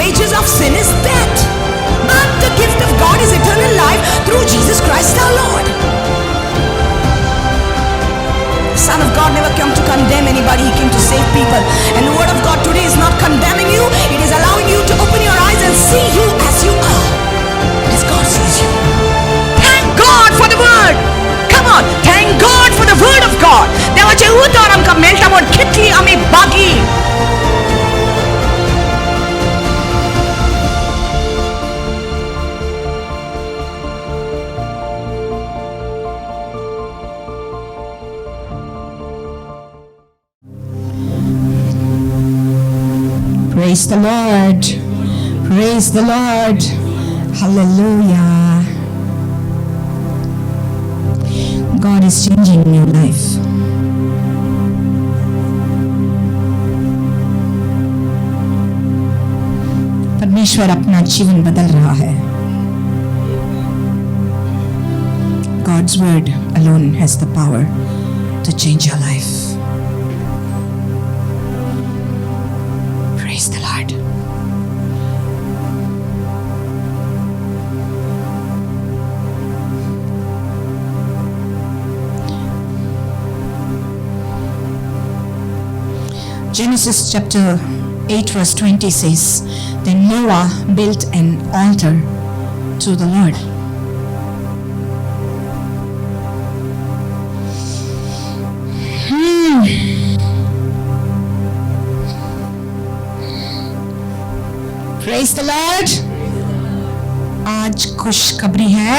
wages of sin is death, but the gift of God is eternal life through Jesus Christ our Lord. The Son of God never came to condemn anybody, He came to save people. And the word of God today is not condemning you, it is allowing you to open your eyes and see you as you are, as God sees you. Thank God for the word. Come on, thank God for the word of God. देवाचें उतर आमकां मेळटा म्हूण कितली आमी बागी. Praise the Lord. Praise the Lord. Hallelujah. God is changing your life. परमेश्वर अपना जीवन बदल रहा है. God's word alone has the power to change your life. Praise the Lord. Genesis chapter 8 verse 20 says, Then Noah built an altar to the Lord. Praise the Lord. आज खुशखबरी है.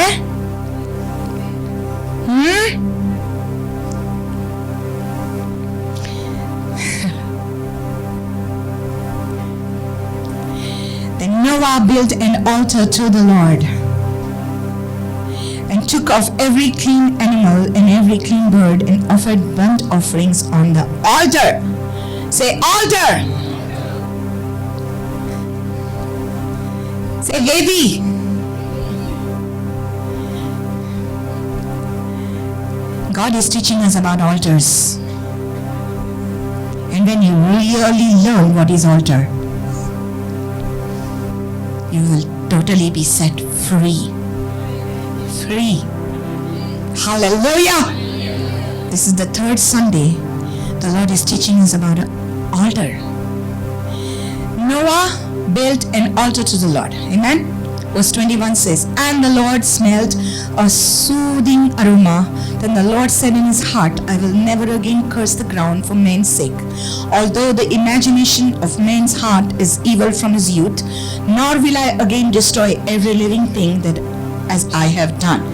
Then Noah built an altar to the Lord and took of every clean animal and every clean bird and offered burnt offerings on the altar. Say altar. Say baby. God is teaching us about altars. And when you really learn what is altar, you will totally be set free. Free. Hallelujah. This is the third Sunday. The Lord is teaching us about an altar. Noah built an altar to the Lord. Amen. Verse 21 says, And the Lord smelled a soothing aroma. Then the Lord said in his heart, I will never again curse the ground for man's sake. Although the imagination of man's heart is evil from his youth, nor will I again destroy every living thing that as I have done.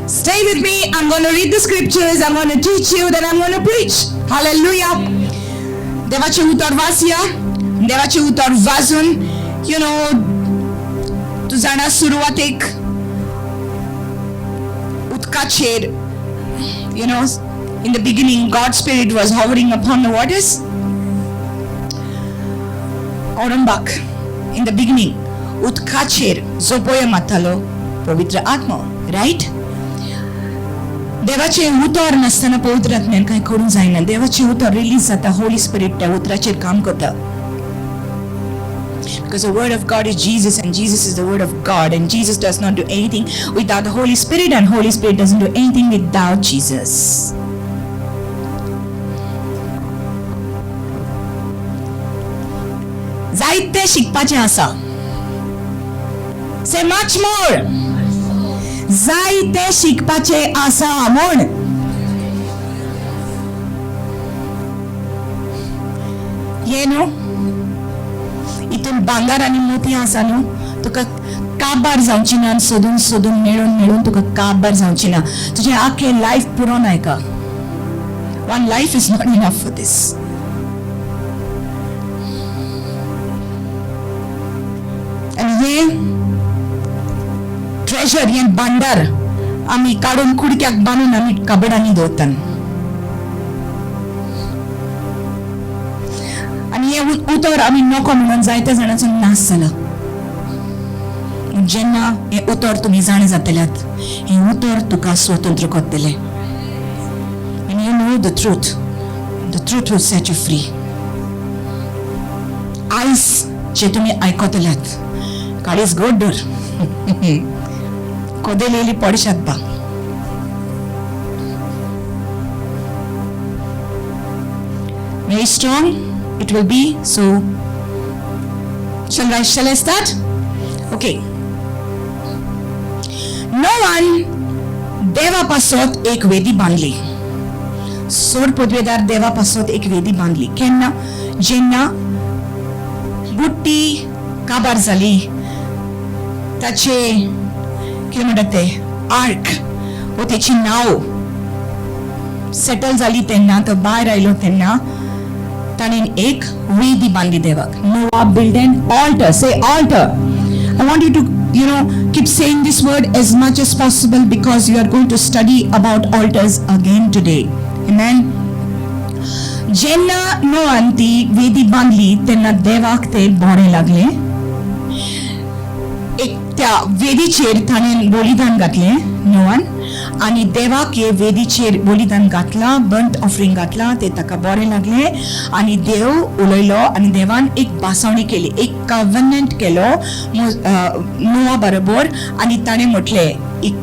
Stay with me. I'm going to read the scriptures. I'm going to teach you. Then I'm going to preach. Hallelujah. देवाचें उतर वाचया, देवाचें उतर वाजून, you know तूं जाणा, सुरवातेक उदकाचेर, in the beginning God's spirit was hovering upon the waters. औरंबाक in the beginning उदकाचेर झोपयो मारतालो पवित्र आत्मो, रायट? देवाचें उतर नासतना पवित्र आत्म्यान कांय करूंक जायना. देवाचें उतर रिलीज जाता, होली स्पिरिट त्या उतराचेर काम करता. Because the word of God is Jesus and Jesus is the word of God, and Jesus does not do anything without the Holy Spirit, and Holy Spirit doesn't do anything without Jesus. जायते शिकपाचें आसा. Say much more. जायते शिकपाचें आसा म्हूण. हें न्हू, हितून भांगर आनी मोतयां आसा न्हू, तुका काबार जावची ना. सोदून सोदून, मेळून मेळून तुका काबार जावची ना. तुजें आख्खें लायफ पुरो ना हेका. One life is not enough for this. आनी हें ट्रेजर, हें भांडार आमी काडून कुडक्याक बांदून आमी कबडांनी दवरतात. आनी हें उतर आमी नको म्हणून जायत्या जाणांचो नाश जाला. जेन्ना हें उतर तुमी जाणा जातल्यात, हें उतर तुका स्वतंत्र करतलें. And you know the truth, the truth will set you free. आयज जे तुमी आयकतल्यात. काळीज गोड दर, कोदेल येयली पडशात बा. Very strong it will be. So shall I start? Okay. नोवान देवा पासत एक वेदी बांदली. सोड पदवेदार, देवा पासत एक वेदी बांदली. केन्ना? जेन्ना बुट्टी काबार जाली, ताचे कितें म्हणटात ते आर्क वो तेची नाव सेटल जाली तेन्ना, तो भायर आयलो तेन्ना ताणें एक वेदी बांदली देवाक. Noah build an altar. Say altar. I want you to keep saying this word as much as possible because you are going to study about altars again today. Amen. जेन्ना नोआन ती वेदी बांदली तेन्ना देवाक ते बरें लागलें. एक त्या वेदीचेर ताणें बलिदान घातलें नोआन आनी देवाक हे वेदीचेर बलिदान घातलां, बर्न्ट ऑफरिंग घातलां, ते ताका बरें लागलें आनी देव उलयलो आनी देवान एक भासावणी केली, एक कवनंट केलो नोआ बरोबर आनी ताणें म्हटलें एक,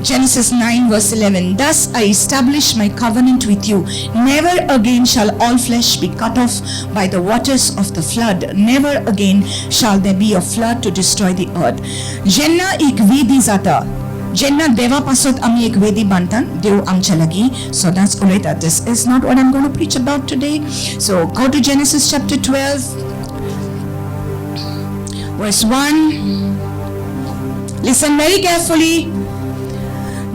Genesis 9 verse 11. Thus I establish my covenant with you. Never again shall all flesh be cut off by the waters of the flood. Never again shall there be a flood to destroy the earth. जेन्ना एक वेदी जाता, जेन्ना देवा पासत आमी एक वेदी बांदतात, देव आमच्या लागीं सदांच उलयता. This is not what I'm gonna preach about today. So go to Genesis chapter 12 verse 1. Listen very carefully.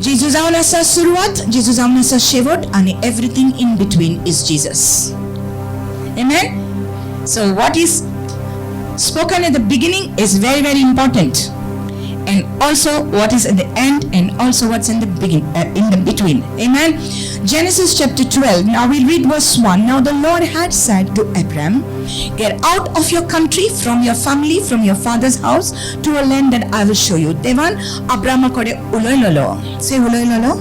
जेजू जावन आसा सुरवात, जेजू जावन आसा शेवट आनी everything in between is Jesus. Amen. So what is spoken at the beginning is very, very important, and also what is at the end and also what's in the begin in the between. Amen. Genesis chapter 12. Now we read verse 1. Now the Lord had said to Abram, "Get out of your country, from your family, from your father's house, to a land that I will show you." देवान अब्रामा कडे उलयलेलो. Say उलयलेलो.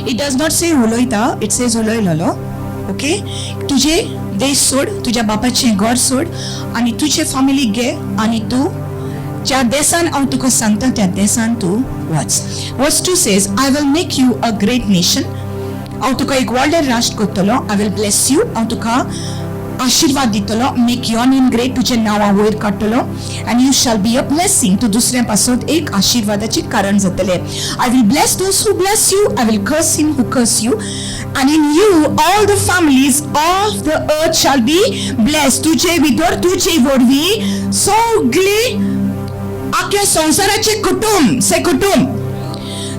It does not say उलयता, it says उलयलेलो. Okay, तुझे देश सोड, तुझ्या बापाचें घर सोड आनी तुजे फामिलीक घे आनी तूं ज्या देसान हांव तुका सांगता त्या देसान तूं वच. Verse 2 says, "I will make you a great nation." हांव तुका एक व्हडलें राष्ट्र करतलो. I will bless you. हांव तुका आशिर्वाद दितलो. Make your name great. तुजें नांव हांव वयर काडटलो. And you shall be a blessing. तूं दुसऱ्या पासत एक आशिर्वादाचें कारण जातलें. I will bless those who bless you. I will curse him who curse you, and in you all the families of the earth shall be blessed. तुजे भितर, तुजे वरवीं सगळी आख्या संवसाराचे कुटुंब, से कुटुंब,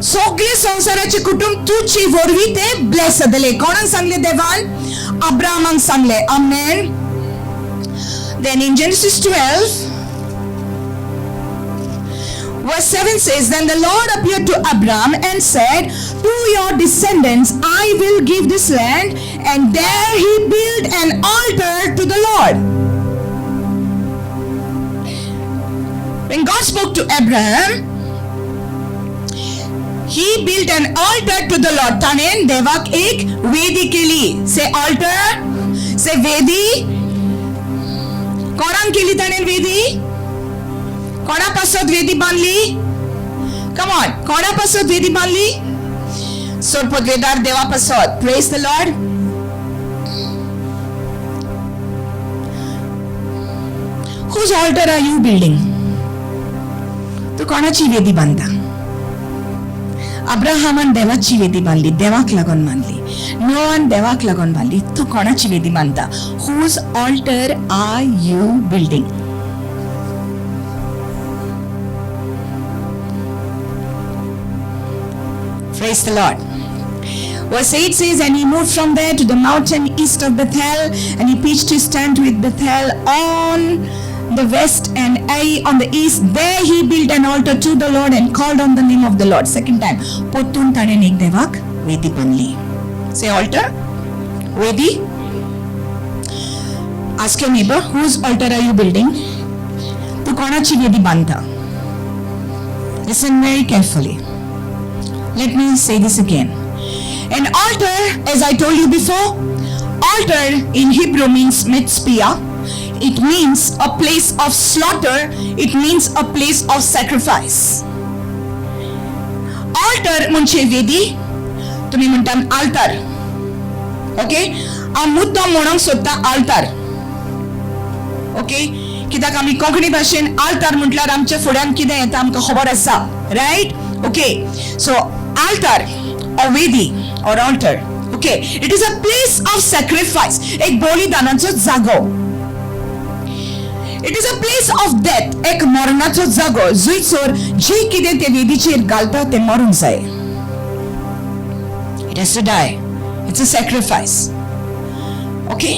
सगळे संवसाराचे कुटुंब तुजे वरवीं ते ब्लेस जातले. कोणाक सांगले देवान? अब्राहमाक सांगले. आमेन. Then in Genesis 12 verse 7 says, "Then the Lord appeared to Abram and said, 'To your descendants I will give this land.' And there he built an altar to the Lord." When God spoke to Abraham, he built an altar to the Lord. ताणें देवाक एक वेदी केली. Say altar. Say वेदी. कोणाक केली ताणें वेदी? कोणा पासत वेदी बांदली? कम ऑन, कोणा पासत वेदी बांदली? सोडपदवेदार, देवा पासत. Praise the Lord. Whose altar are you building? तू कोणाची वेदी बांदता? अब्राहमान देवाची वेदी बांदली, देवाक लागून बांदली. नोआन देवाक लागून बांदली. तूं कोणाची वेदी बांदता? Whose altar are you building? Praise the Lord. Verse 8 says, "And he moved from there to the mountain east of Bethel, and he pitched his tent with Bethel on the west and Ai on the east. There he built an altar to the Lord and called on the name of the Lord." Second time. पोतून ताणें एक देवाक वेदी बांदली. Say altar. वेदी. Ask your neighbor, whose altar are you building? तू कोणाची वेदी बांदता? Listen very carefully. Let me say this again. An altar, as I told you before, Altar in Hebrew means mitzpah. It means a place of slaughter. It means a place of sacrifice. Altar म्हणजे वेदी. तुम्ही म्हणता आल्तार. Okay, हांव मुद्दम म्हणूंक सोदता आल्तार. Okay, कित्याक आमी कोंकणी भाशेन आल्तार म्हटल्यार आमच्या फुड्यान कितें येता आमकां खबर आसा, रायट? ओके, सो आल्तार or वेदी or altar. Okay, it is a place of sacrifice, एक बलिदानाचो जागो. It is a place of death, एक मरणाचो जागो जंयसर जे कितें ते वेदीचेर घालता तें मरूंक जाय. It has to die. It's a sacrifice. Okay,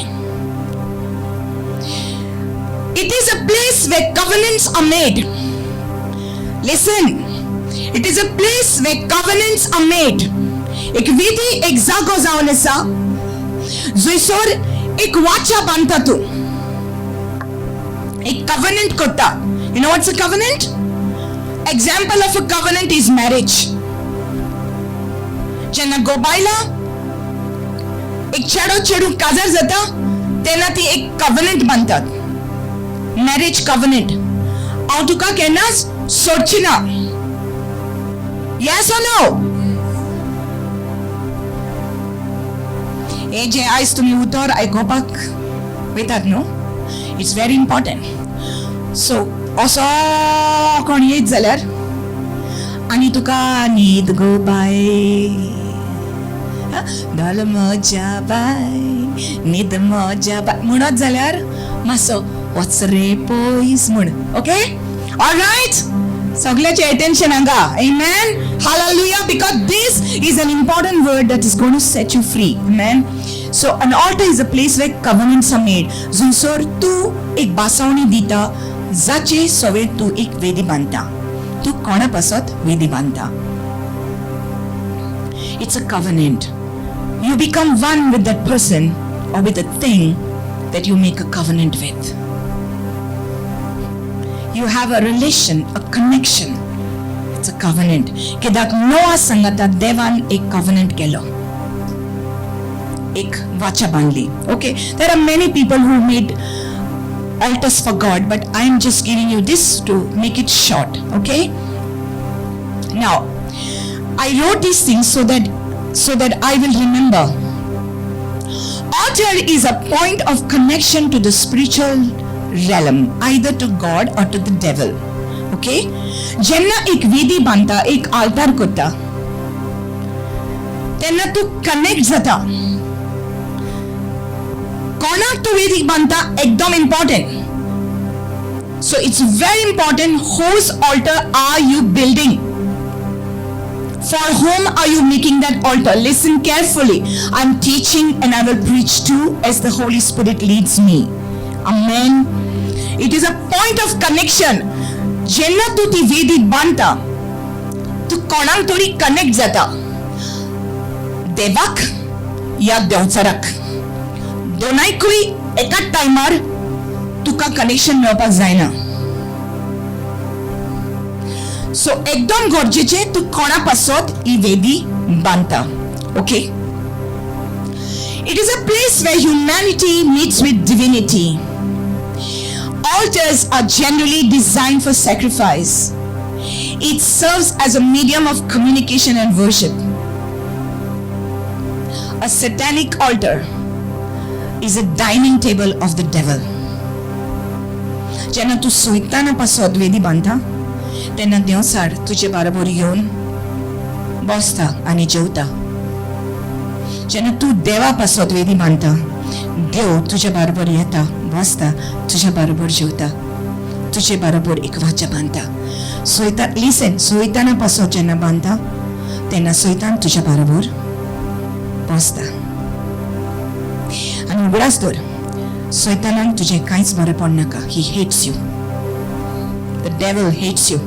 it is a place where covenants are made. Listen, it is a place where covenants are made. एक विधी, एक जागो जावन आसा जंयसर एक वाचा बांदता तूं, एक covenant करता. You know what's a covenant? Example of a covenant is marriage. जेन्ना घोव बायलां, एक चेडो चेडूं काजार जाता तेन्ना ती एक covenant बांदतात, मॅरेज कव्हनंट. हांव तुका केन्नाच सोडची ना. Yes or no? हे जे आयज तुमी उतर आयकोपाक वयतात न्हू, it's very important. So असो कोण येत जाल्यार आनी तुका न्हीद गो बाय, धल म्हज्या बाय, न्हीद म्हज्या बाय म्हणत जाल्यार मातसो वच रे पयस म्हण. ओके, ऑलरायट, सगळ्याचे attention हांगा. Amen. Hallelujah. Because this is an important word that is going to set you free. Amen. So an altar is a place where covenants are made. जंयसर तूं एक बासावणी दिता, जाचे सवे तूं एक वेदी बांदता. तूं कोणा पासत वेदी बांदता? It's a covenant. You become one with that person or with the thing that you make a covenant with. You have a relation, a connection. It's a covenant. कित्याक नोआ संगता देवान एक covenant केलो, एक वाचा बांदली. Okay, there are many people who made altars for God, but I am just giving you this to make it short. Okay, now I wrote these things so that I will remember. Altar is a point of connection to the spiritual realm, either to God or to the devil. Okay? जेन्ना एक वेदी बांदता, एक आल्तार करता, तेन्ना तूं connect जाता. कोणाक तूं वेदी बांदता एकदम important. So it's very important, whose altar are you building? For whom are you making that altar? Listen carefully. I'm teaching and I will preach too as the Holy Spirit leads me. Amen. It is a point of connection. जेन्ना तूं ती वेदी बांदता, तूं कोणाक तरी connect जाता, देवाक या देंवचाराक. दोनायकूय एकाच टायमार तुका कनेक्शन मेळपाक जायना. सो एकदम गरजेचें, तूं कोणा पासत ही वेदी बांदता. Okay, it is a place where humanity meets with divinity. Altars are generally designed for sacrifice. It serves as a medium of communication and worship. A satanic altar is a dining table of the devil. जेन्ना तूं सैताना पासत वेदी बांदता तेन्ना देंवचार तुजे बरोबर येवन बसता आनी जेवता. जेन्ना तूं देवा पासत वेदी बांदता, देव तुज्या बरोबर येता, बसता, तुज्या बरोबर जेवता, तुजे बरोबर एक वाचा बांदता. सैतान, लिसन, सैताना पासत जेन्ना बांदता तेन्ना सैतान तुज्या बरोबर बसता. आनी उगडास दवर, सैतानाक तुजें कांयच बरें पडनाका. He hates you. The devil hates you.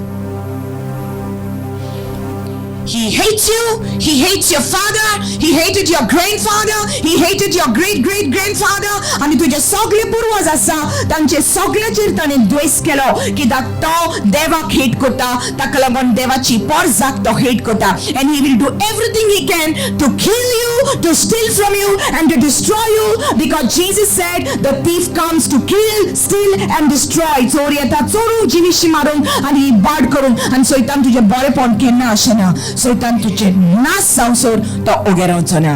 He hates you, he hates your father, he hated your grandfather, he hated your great great grandfather. आनी तुजे सगळे पुर्वज आसा तांचे सगळ्याचेर ताणें द्वेस केलो, कित्याक तो देवाक हेट करता, ताका लागून देवाची पोरजाक तो हेट करता. And he will do everything he can to kill you, to steal from you and to destroy you, because Jesus said the thief comes to kill, steal and destroy. चोर येता चोरूंक, जिविशी मारूंक आनी इबाड करूंक. आनी सैतान तुजें बरेपण केन्ना आसना, सैतान तुजें नाश जावसर तो ओगे रावचो ना.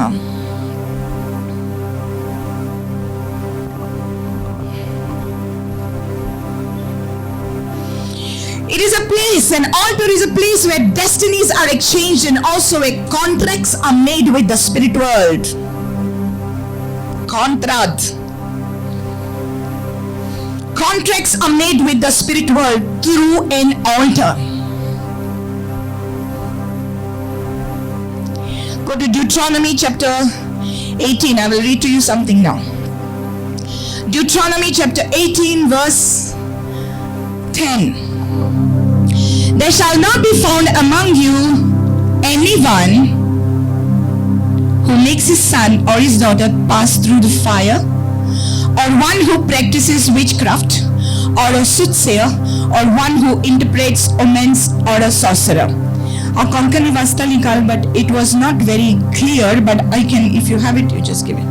It is a place, an altar is a place where destinies are exchanged and also where contracts are made with the spirit world. Contract. Contracts are made with the spirit world through an altar. Go to Deuteronomy chapter 18. I will read to you something now. Deuteronomy chapter 18 verse 10. There shall not be found among you anyone who makes his son or his daughter pass through the fire, or one who practices witchcraft, or a soothsayer, or one who interprets omens, or a sorcerer. हांव कोंकणी वाचताली काल, but it was not very clear, but I can, if you have it, you just give it.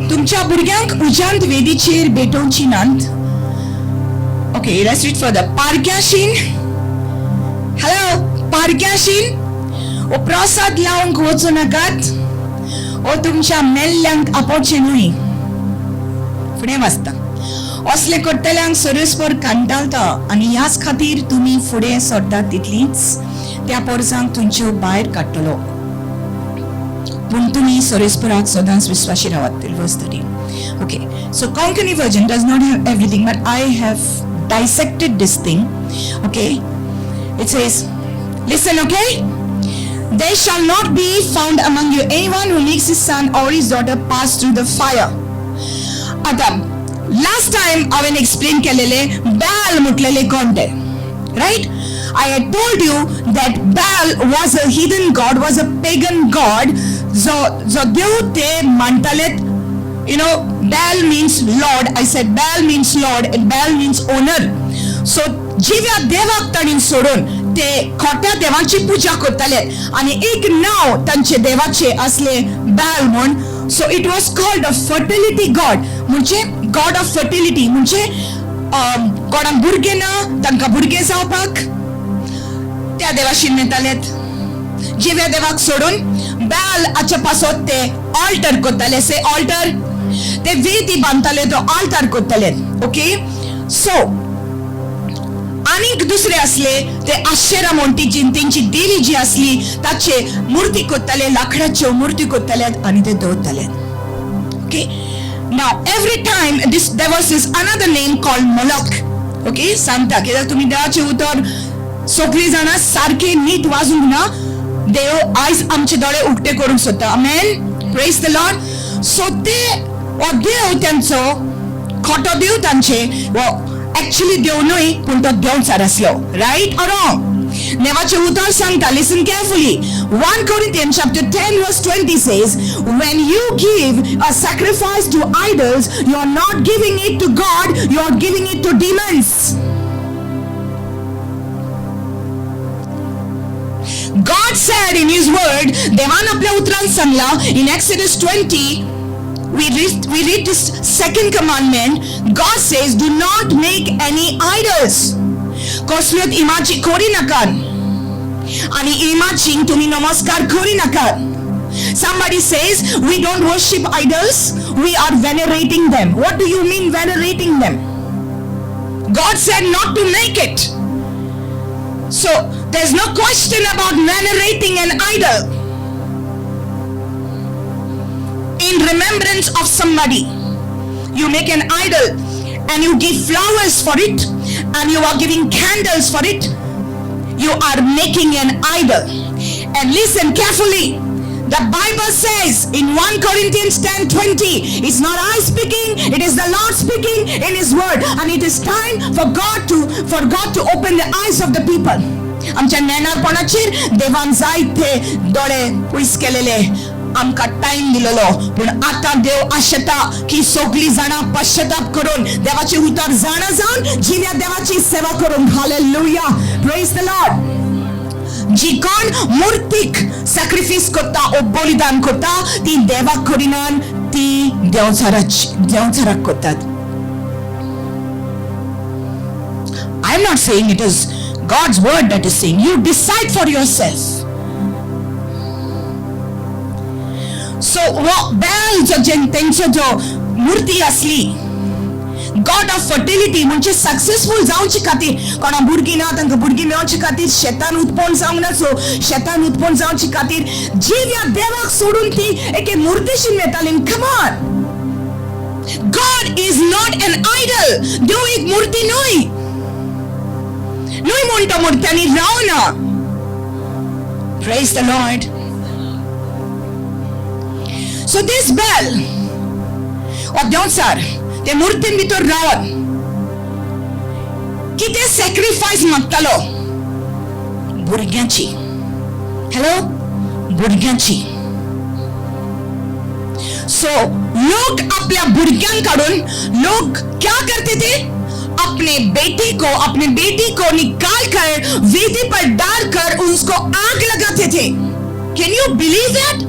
तुमच्या भुरग्यांक उज्यांत वेदीचेर भेटोवची नात. Okay, let's read further. पारक्याशीन, hello, पारक्याशीन ओ प्रसाद लावंक वचूं नाकात, ओ तुमच्या मेल्ल्यांक आपोवचें न्हय. फुडें वाचता, असले करतल्यांक सरस्पर कंटाळटा आनी ह्याच खातीर तुमी फुडें सरतात तितलीच त्या पोरसांक तुमच्यो भायर काडटलो, पूण तुमी सरस्पराक सदांच विस्वाशी रावात. Till verse 13. Okay, so Konkani version does not have everything, but I have dissected this thing. Okay, it says, listen, okay? There shall not be found among you anyone who makes his son or his daughter pass through the fire. आतां last time हांवें explain केलेले बाल म्हटलेले कोण ते, right? I had told you that Baal was a heathen god, was a pagan god. जो जो देव ते मानताले, you know, Baal means Lord. I said Baal means Lord and Baal means owner. So जिव्या देवाक तांणी सोडून ते खोट्या देवांची पुजा करताले आनी एक नांव तांचे देवाचे असले बाल म्हूण. So it was called a fertility god, म्हणजे गॉड ऑफ फर्टिलिटी, म्हणजे कोणाक भुरगें ना तांकां भुरगें जावपाक त्या देवाशीन मेळटालेत. जिव्या देवाक सोडून बाल हाच्या पासत ते ऑल्टर करताले, से ऑल्टर, ते वेदी बांदताले, तो आल्तार करताले. ओके, सो आनीक दुसरे असले ते आशेरा म्हूण ती तेंची देवी जी आसली ताचे मुर्ती करताले, लाकडाच्यो मुर्ती करताले आनी ते दवरताले. Okay, now every time this there was this another name called Moloch. Okay, सांगता कित्याक तुमी देवाचें उतर सगळीं जाणां सारकें नीट वाजूंक ना, देव आयज आमचे दोळे उक्ते करूंक सोदता. Amen, praise the Lord. So ते हो देव त्यांचो खोटो देव तांचे, हो एक्चुअली देव न्हय पूण तो देवचार आसलो, रायट ऑर रॉंग? देवाचें उतर सांगता, listen carefully. 1 Corinthians chapter 10 verse 20 says, when you give a sacrifice to idols, you are not giving it to God, you are giving it to demons. God said in his word, देवान आपल्या उतरान सांगला in Exodus 20, we read this second commandment. God says, do not make any idols. कसल्योच इमाजी करी नाकात आणि इमाजींक तुम्ही नमस्कार करी नाकात. Somebody says, we don't worship idols, we are venerating them. What do you mean venerating them? God said not to make it. So there's no question about venerating an idol in remembrance of somebody. You make an idol and you give flowers for it and you are giving candles for it. You are making an idol. And listen carefully. The Bible says in 1 Corinthians 10:20, it's not I speaking, it is the Lord speaking in his word. And it is time for God to open the eyes of the people. आमच्या नेणारपणाचेर देवान जायते दोळे पयस केलेले, आमकां time दिलेलो. पूण आतां देव आशेता की सगळीं जाणां पश्चाताप करून देवाचें उतर जाणा जावन जिव्या देवाची सेवा करूंक. Hallelujah, praise the Lord. जी कोण मूर्तीक सॅक्रिफायस करता ओ बलिदान करता ती देवाक करिनान, ती देंवचाराक करतात. I am not saying, it is God's word that is saying. You decide for yourself. So Baal जो तेंचो जो मूर्ती आसली, गॉड ऑफ फर्टिलिटी, म्हणजे सक्सेसफूल जावचे खातीर, कोणा भुरगीं ना तांकां भुरगीं मेळचे खातीर, शेतान उत्पन्न जावंक ना, सो शेतान उत्पन्न जावचे खातीर जिव्या देवाक सोडून ती एके मुर्तीशीन वेताली. Come on, God is not an idol. देव एक मूर्ती न्हय, न्हय म्हणटा मुर्त्यांनी रावना. Praise the Lord. So this Baal हो देंवचार ते मुर्तीन भितर रावन कितें सॅक्रिफायस मागतालो? भुरग्यांची. हॅलो, भुरग्यांची. सो लोक आपल्या भुरग्यांक काडून, लोग क्या करते थे? अपने बेटी को, अपने बेटी को निकाल कर वेदी पर डालकर उसको आग लगाते थे. Can you believe that?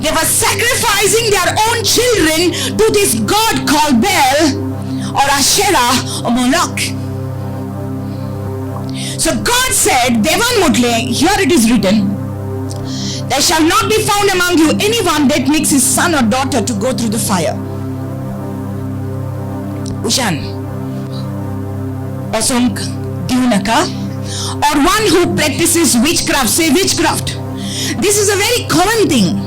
They were sacrificing their own children to this god called Baal or Asherah or Moloch. So God said, देवान म्हटले, here it is written, there shall not be found among you anyone that makes his son or daughter to go through the fire. Ushan, वचोंक दिवं नाका. Or one who practices witchcraft. Say witchcraft. This is a very common thing.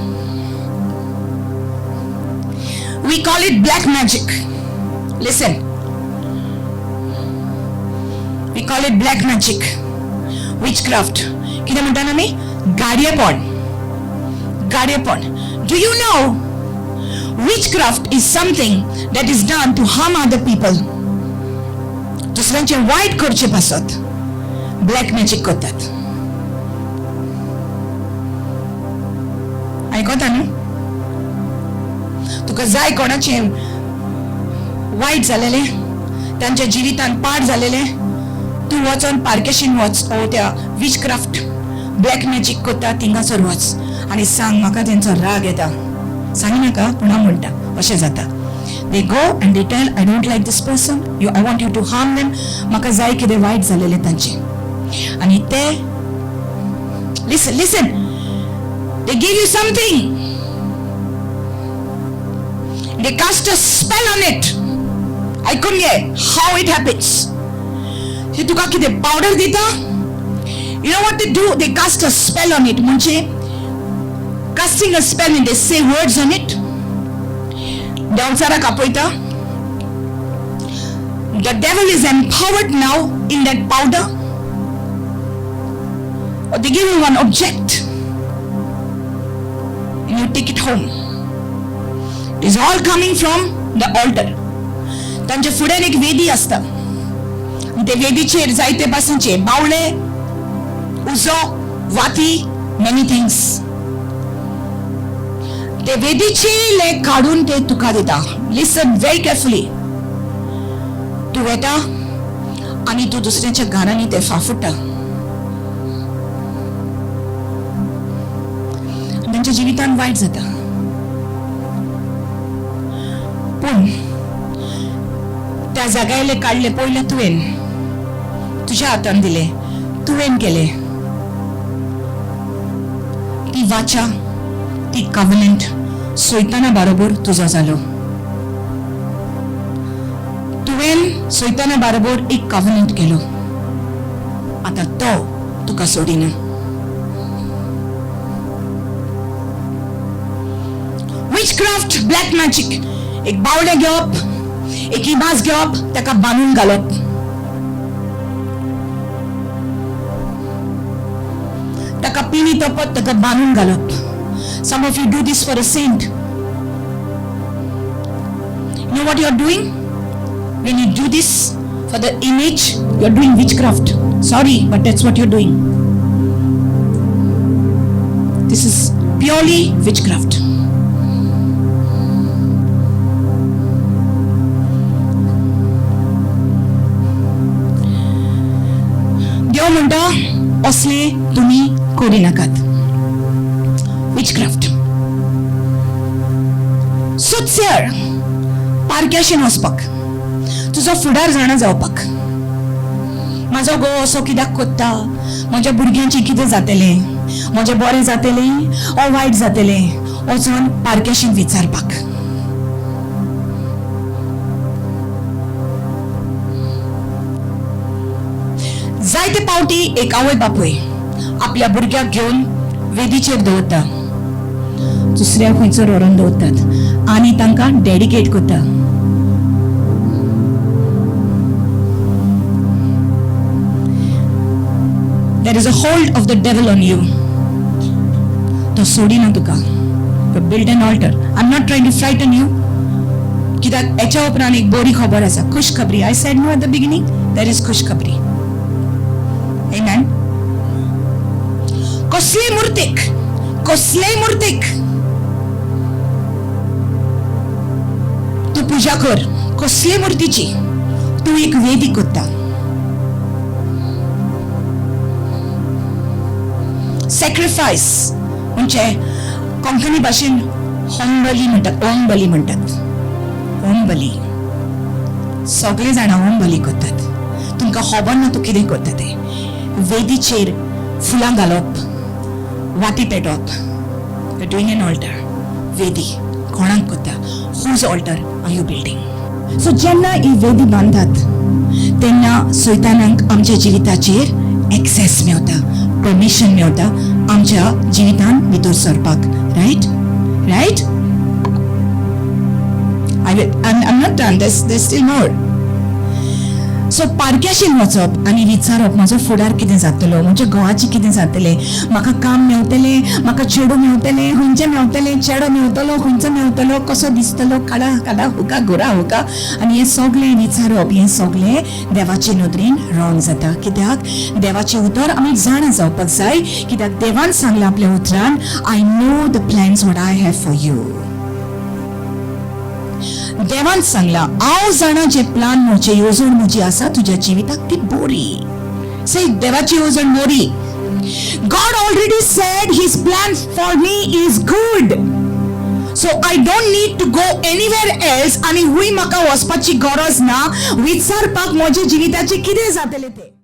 We call it black magic. Listen. We call it black magic. Witchcraft. कितें म्हणटा आमी? गाडयेपण. गाडयेपण. Do you know witchcraft is something that is done to harm other people? दुसऱ्यांचे वायट करचे पासत black magic करतात. आयकता न्हू? तुका जाय कोणाचें वायट जालेलें, तांच्या जिवितान पाड जालेलें, तूं वचोन पार्केशीन वच ओ त्या विचक्राफ्ट ब्लॅक मॅजीक करता थिंगासर वच आनी सांग म्हाका तेंचो राग येता. सांगिनाका, पूण हांव म्हणटा अशें जाता. They go and they tell, I don't like this person, you, I want you to harm them. म्हाका जाय कितें वायट जालेलें तांचें. आनी ते, listen, listen, they give you something. They cast a spell on it. आयकून घे how it happens. ते तुका कितें पावडर दिता. You know what they do? They cast a spell on it. म्हणजे casting a spell and they say words on it. देंवचाराक आपयता. The devil is empowered now in that powder. Or they give you one object and you take it home. It is all coming from the altar. तांच्या फुड्यान एक वेदी आसता आनी ते वेदीचेर जायते पासूनचे बावळे, उजो, वाती, मेनी थिंग्स. ते वेदीचे काडून ते तुका दिता. Listen very carefully. तूं वेता आनी तूं दुसऱ्यांच्या घरांनी ते फाफुडटा, तांच्या जिवितान वायट जाता. पूण त्या जाग्याले काडले पयले तुवें, तुज्या हातान दिले, तुवें केले. ती वाचा, ती कव्हनंट सैताना बरोबर तुजो जालो. तुवें सैताना बरोबर एक कव्हनंट केलो, आतां तो तुका सोडिना. विचक्राफ्ट, ब्लॅक मॅजिक, एक बावलें घेवप, एक इमाज घेवप, ताका बांदून घालप, ताका पिनी तपत ताका बांदून घालप. Some of you do this for a saint. You know what you are doing? When you do this for the image, you are doing witchcraft. Sorry, but that's what you're doing. This is purely witchcraft. देव म्हणटा असले तुमी करी नाकात. Witchcraft. सुतसेर पारक्याशीन वचपाक, तुजो फुडार जाणा जावपाक, म्हाजो घोव असो कित्याक कोत्ता, म्हज्या भुरग्यांचें कितें जातलें, म्हजें बरें जातलें ओ वायट जातलें, वचोन पारक्याशीन विचारपाक. जायते पावटी एक आवय बापूय आपल्या भुरग्याक घेवन वेदीचेर दवरता, दुसऱ्या खंयसर व्हरून दवरतात आनी तांकां डेडिकेट करता. There is a hold of the devil on you. तो सोडिना तुका. You build an altar. I am not trying to frighten you, कित्याक हेच्या उपरांत एक बरी खबर आसा, खुश खबरी. I said no at the beginning, there is खुश खबरी. Amen. कसले मुर्तीक, कसले मुर्तीक तूं पुजा कर, कसले मुर्तीची तूं एक वेदी करता. सॅक्रिफायस म्हणजे कोंकणी भाशेन होमबली म्हणटात, होमबली म्हणटात. होमबली सगळे जाणां होमबली करतात. तुमकां खबर ना तूं कितें करता तें. वेदीचेर फुलां घालप, वाती पेटोवप, you doing an altar. वेदी कोणाक करता? Whose altar are you building? So जेन्ना ही वेदी बांदतात तेन्ना सैतानाक आमच्या जिविताचेर एक्सेस मेवता, परमिशन मेवता आमच्या जिवितान भितर सरपाक. Right right. I'm not done. There's still more. So पारक्याशीन वचप आनी विचारप म्हजो फुडार कितें जातलो, म्हज्या घोवाचें कितें जातलें, म्हाका काम मेवतलें, म्हाका चेडूं मेवतलें, खंयचें मेवतलें, चेडो मेवतलो, खंयचो मेवतलो, कसो दिसतलो, काडा काडा हुका गोरा हुका, आनी हें सगळें विचारप, हें सगळें देवाचे नदरेन रॉंग जाता. कित्याक देवाचें उतर आमी जाणा जावपाक जाय. कित्याक देवान सांगलां आपल्या उतरान, I know the plans what I have for you. देवान सांगला हांव जाणा जे प्लान म्हजे, येवजण म्हजी आसा तुज्या जिविताक ती बरी. से देवाची येवजण बरी. God already said his plan for me is good. So I don't need to go anywhere else आनी हुंय म्हाका वचपाची गरज ना विचारपाक म्हज्या जिविताचें कितें जातलें तें.